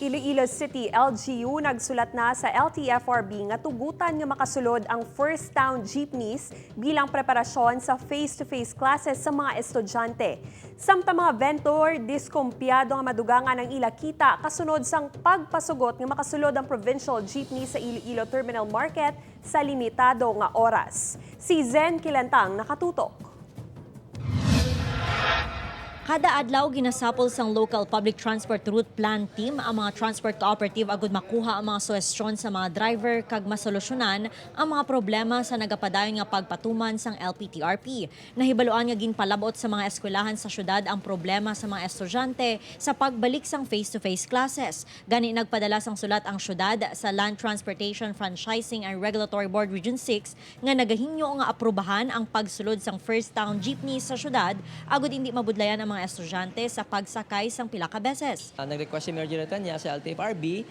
Iloilo City LGU nagsulat na sa LTFRB nga tugutan nga makasulod ang First Town jeepneys bilang preparasyon sa face-to-face classes sa mga estudyante. Samtang mga vendor, diskumpiyado nga madugangan ang ila kita kasunod sang pagpasugot nga makasulod ang provincial jeepney sa Iloilo Terminal Market sa limitado nga oras. Si Zen Kilantang, nakatutok. Kada adlaw, ginasapol sang local public transport route plan team ang mga transport cooperative agud makuha ang mga suhestyon sa mga driver kag masolusyonan ang mga problema sa nagapadayon nga pagpatuman sang LPTRP. Nahibaluan nga ginpalabot sa mga eskwelahan sa syudad ang problema sa mga estudyante sa pagbalik sang face-to-face classes. Gani nagpadala sang sulat ang syudad sa Land Transportation Franchising and Regulatory Board Region 6 nga nagahingyo nga aprubahan ang pagsulod sang First Town jeepney sa syudad agud hindi mabudlayan ang mga estudyante sa pagsakay sang pila ka beses. Nag-request si Mayor Jerry Tania sa LTFRB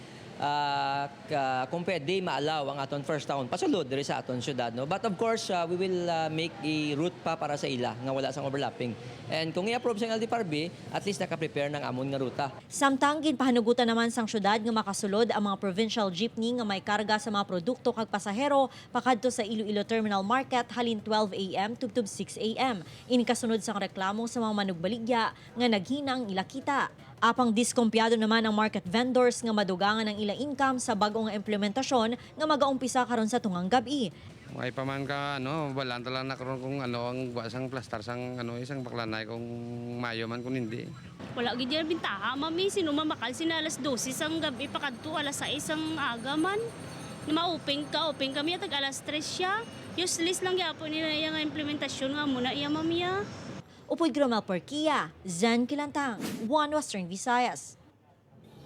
kung pwede ma-allow ang aton First Town pasulod diri sa aton syudad, no? But of course, we will make a route pa para sa ila nga wala sang overlapping. And kung i-approve sa LTFRB, at least naka-prepare ng amon nga ruta. Samtang ginpahanugutan naman sang syudad nga makasulod ang mga provincial jeepney nga may karga sa mga produkto kag pasahero pakadto sa Iloilo Terminal Market halin 12 a.m. tubtob 6 a.m. Ini kasunod sang reklamo sa mga manugbaligya nga naghina ang ila kita. Apang diskumpiyado naman ang market vendors nga madugangan ang ila income sa bag-ong implementasyon nga magaumpisa karon sa tungang gabi. May pa man ka ano, wala lang na karon kung ano ang sang plastar sang ano isang baklanay kung mayo man kung hindi. Wala gid yan bintaha, mami. Sino mamakal sina alas 12 sang gabi pakadto alas 6 ang aga man. Na ma-open ka, open kami at alas 3 siya. Useless lang gyapon nila iya nga implementasyon nga muna iya, mami ya. Upoy Gromel Porquia, Zen Kilantang, One Western Visayas.